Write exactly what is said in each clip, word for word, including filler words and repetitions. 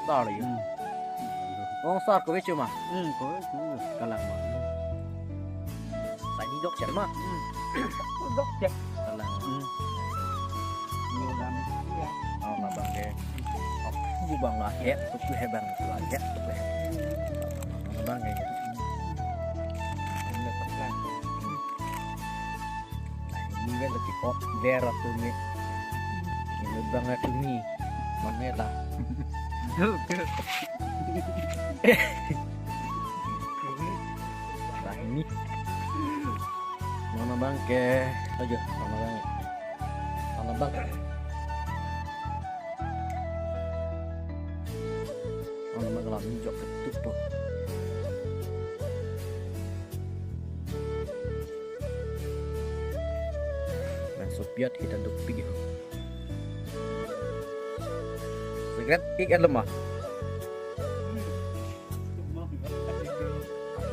Sar ya. Hmm. Ong sar kove chu ma? Hmm, kove chu. Kalang ma. Sai ni dok cher ma? Hmm. Dok cher. Kalang. Hmm. Ni dam ya. Oh, ma bang ke. Oh, bu bang la he, tu tu he bang, la he, tu tu he. Ma bang ke. Ini tak lang. Ini kan lebih kok, biar aku ni. Ini bang aku ni. Mana lah? Duh, duh. Nah, ini. Mana bang ke? Aja, mana bang? Mana bang? Mana bang kalau mijok ketuk po. Nang sopiat kita duk pigi. Secret ik lemah.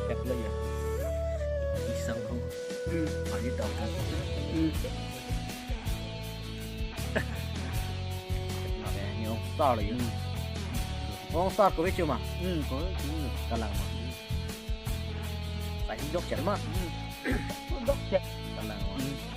Kat lo ya. Pisang ho. Hmm. Ayo tahu kan. Hmm. Nah, ya, ini ong sar ya. Hmm. Ong sar kove chu ma? Hmm, kove chu. Kalang ma. Hmm. Sai ni dok cher ma? Hmm. Dok cher. Kalang ma. Hmm.